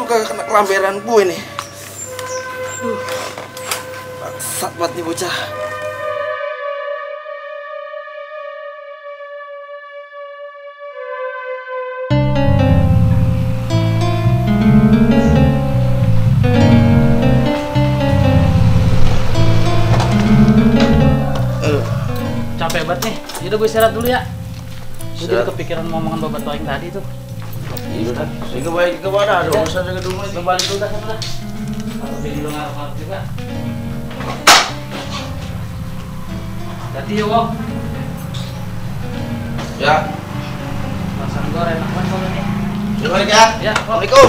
kagak kena kelamberan gue nih. Aduh, bangsat banget nih bocah. Capek banget nih, yaudah gue istirahat dulu ya. Gue jadi kepikiran ngomongan babat toing tadi tuh. Iya udah, saya balik ke mana? Ada urusan dengan rumah ini. Gue balik dulu dah, sana. Kalau jadi lo ngarep-ngarep juga. Hati ya, Wong. Ya. Perasaan gue enak banget kalau ini. Ya balik ya. Ya, Wong. Assalamualaikum.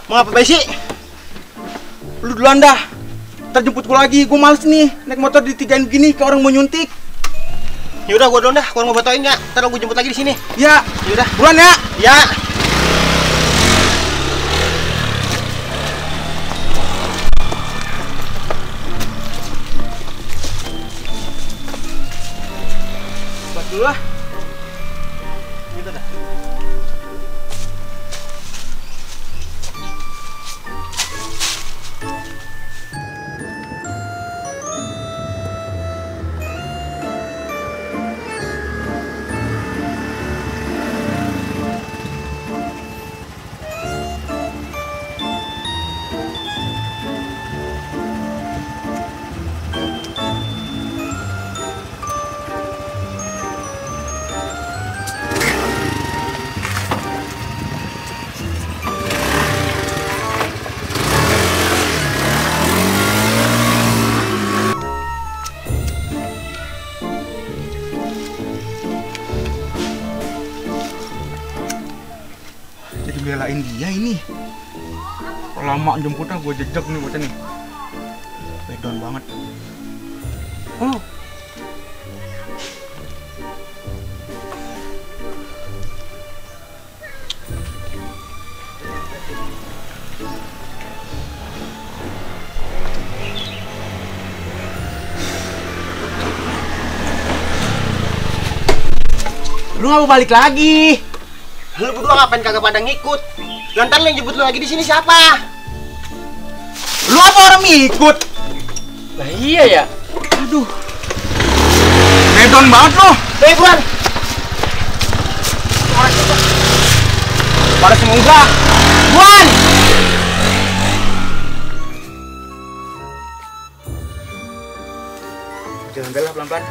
Mengapa sih? Lu duluan dah. Ntar jemput gua lagi, gua males nih naik motor ditigain begini kayak orang mau nyuntik. Yaudah gua duluan dah, gua mau batoin ya. Ntar gua jemput lagi di sini. Ya, Yaudah, buruan ya. ya. Buat dulu lah. Gitu dah. Jadi belain dia ini. Lama jemputnya gue jejak nih bocah nih. Bedon banget. Oh. Lu nggak mau balik lagi? Lu berdua ngapain kagak pada ngikut? Lantar lu yang jemput lu lagi di sini siapa? Lu apa orang ikut? Lah iya ya. Aduh. Bedon banget lo. Buruan. Pada semoga. Buan. Jangan bela pelan-pelan.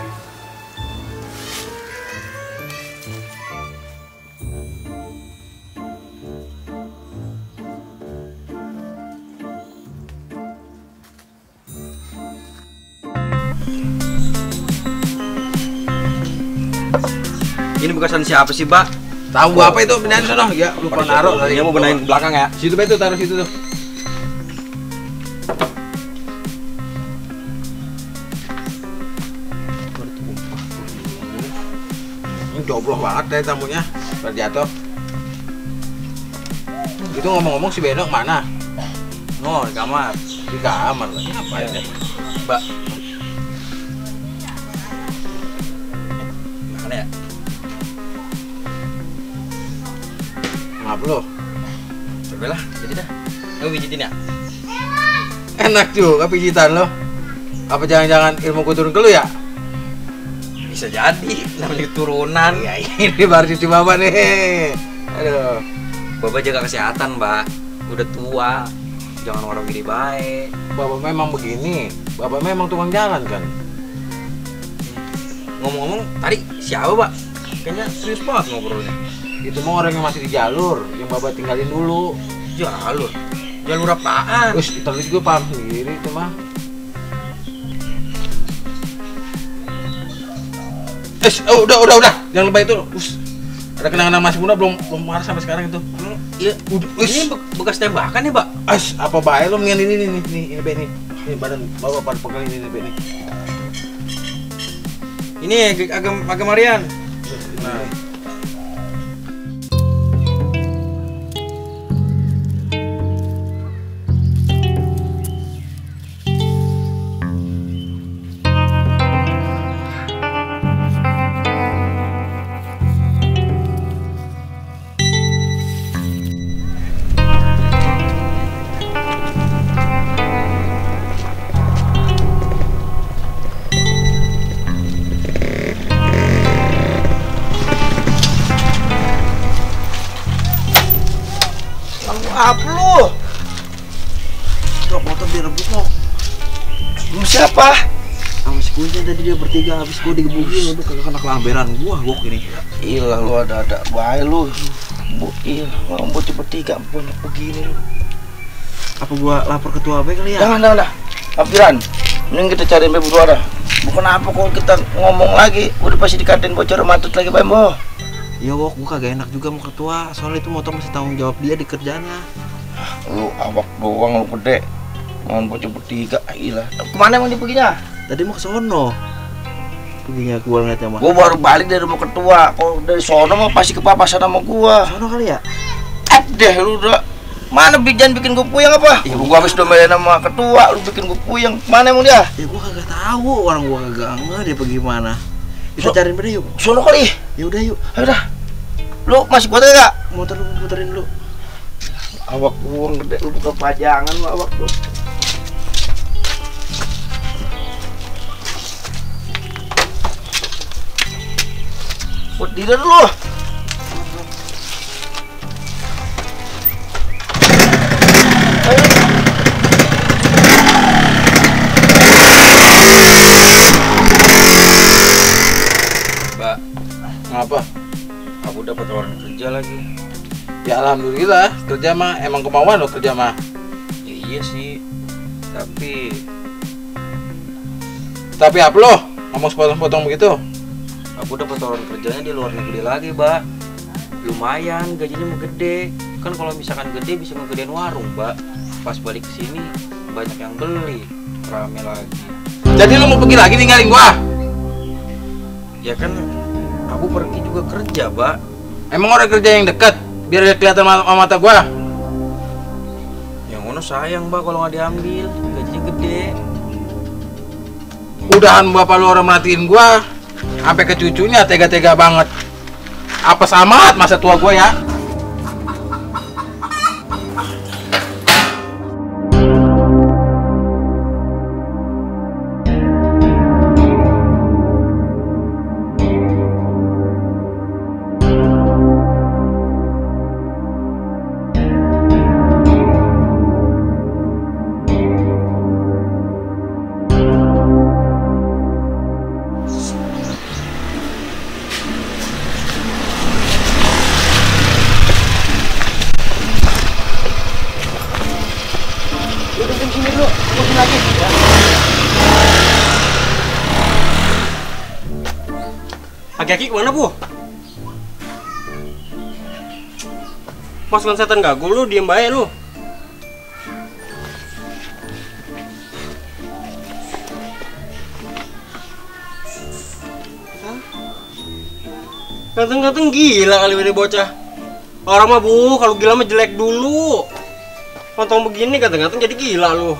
Ini bekasan siapa sih, Pak? Tahu gua apa itu benerin sono? Ya, lupa naruh tadi. Dia mau benahin ke belakang ya. Situ Pak, itu taruh situ tuh. Ini joblok banget deh tamunya. Terjatuh. Itu ngomong-ngomong si Beno mana? Oh, di kamar. Di kamar lagi ngapain deh? Mbak. Mana ya? Maaf lo. Coba lah, jadi dah. Kamu pijitin ya? Enak juga pijitan lo. Apa jangan-jangan ilmu ku turun ke lu ya? Bisa jadi, namanya keturunan. Ya ini baru cucu Bapak nih. Aduh. Bapak jaga kesehatan, Mbak. Udah tua. Jangan orang gini baik. Bapak memang begini. Bapak memang tukang jalan kan. Ngomong-ngomong, tadi siapa, Pak? Kayaknya serius banget ngobrolnya. Itu mah orang yang masih di jalur, yang Bapak tinggalin dulu. Jalur? Jalur apaan? Terus itu gue paham sendiri itu mah. Udah. Jangan lebay itu. Ada kenangan masih muda belum marah sampai sekarang itu. Iya, ini bekas tembakan ya, Pak? Apa bae lo mendingan ini Be nih. Ini badan bawa pada pegang ini Be nih. Ini agak Marian. Nah. Apa lu? Dok, motor direbut lo. Lu siapa? Sama si Kunci tadi dia bertiga habis gua digebukin. Udah kagak kena kelamberan gua ini. Ilah lu ada bae lu. Iya, mau cepet tiga banyak begini lu. Apa gua lapor ketua AB kali ya? Jangan dah. Apiran, mending kita cariin Be berdua dah. Bukan apa kalau kita ngomong lagi, udah pasti dikatain bocor matut lagi Bembo. Iya, Wok, gua kagak enak juga sama ketua. Soalnya itu motor masih tanggung jawab dia di kerjanya. Lu awak doang lu gede. Mau bocor bertiga, ilah. Kemana emang dia perginya? Tadi mau ke sono. Perginya gua ngeliatnya mah. Gua baru balik dari rumah ketua. Kalau dari sono mah pasti ke papasan sama gua. Sono kali ya? Deh lu udah. Mana jangan bikin gua puyeng apa? Ya gua habis domelin sama ketua, lu bikin gua puyeng. Mana emang dia? Ya gua kagak tahu, orang gua kagak nge dia pergi mana. Kita cariin pada yuk. Sono kali. Ya udah yuk. Ayo dah. Lu masih kuat enggak? Motor lu puterin dulu. Awak gua gede lu buka pajangan lu awak lu. Buat diri dulu. Mbak, Ngapa? aku dapat tawaran kerja lagi. Ya alhamdulillah, kerja mah emang kemauan lo kerja mah. Ya iya sih. Tapi apa lo? Ngomong sepotong-potong begitu? Aku dapat tawaran kerjanya di luar negeri lagi, Mbak. Lumayan, gajinya mau gede. Kan kalau misalkan gede bisa ngegedein warung, Mbak. Pas balik ke sini banyak yang beli, rame lagi. Jadi lo mau pergi lagi ninggalin gua? Ya kan aku pergi juga kerja, Mbak. Emang orang kerja yang dekat biar dia kelihatan sama mata gua? Yang ngono sayang, Mbak, kalau nggak diambil, gajinya gede. Udahan bapak lu orang merhatiin gua sampai ke cucunya tega-tega banget. Apa sama masa tua gua ya? Aki-aki kemana, Bu? Pasukan setan gagul lu, diem baik lu. Ganteng-ganteng gila kali ini bocah. Orang mah, Bu, kalau gila mah jelek dulu. Potong begini ganteng-ganteng jadi gila lu.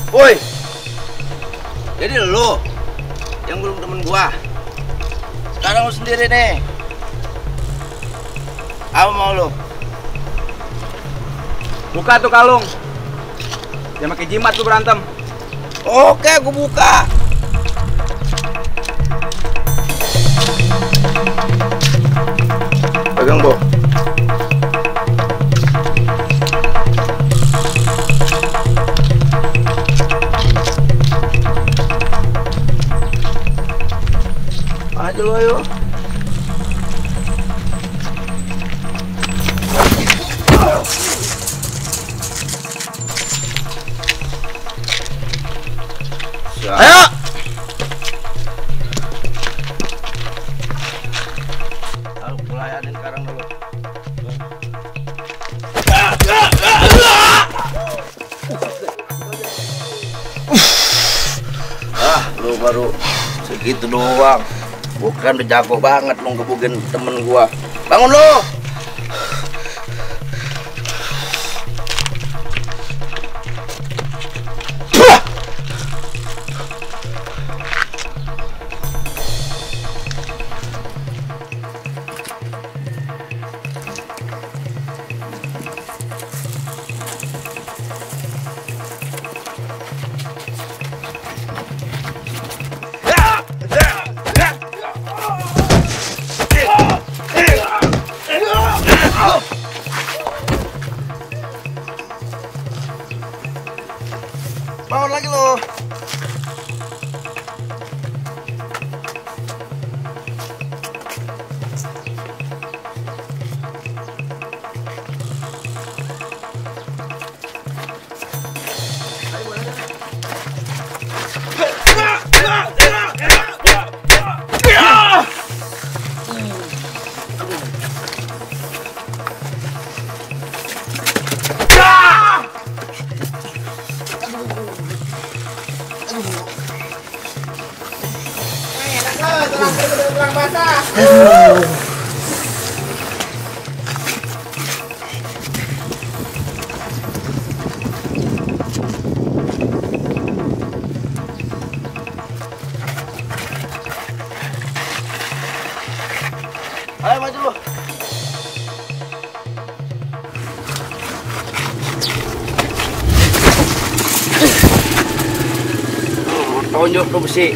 Woi, jadi lo yang belum temen gua. Sekarang lo sendiri nih. Apa mau lo? Buka tuh kalung. Jangan pakai jimat tuh berantem. Oke, aku buka. Pegang, Bo. Ayo lu, ayo. Ayo. Aku pelayanin sekarang dulu. Lu baru segitu doang. Bukan udah jago banget lu ngebukin temen gua. Bangun lu. Bangun lagi lo. Ayo maju lu. Tonjok tuh besi.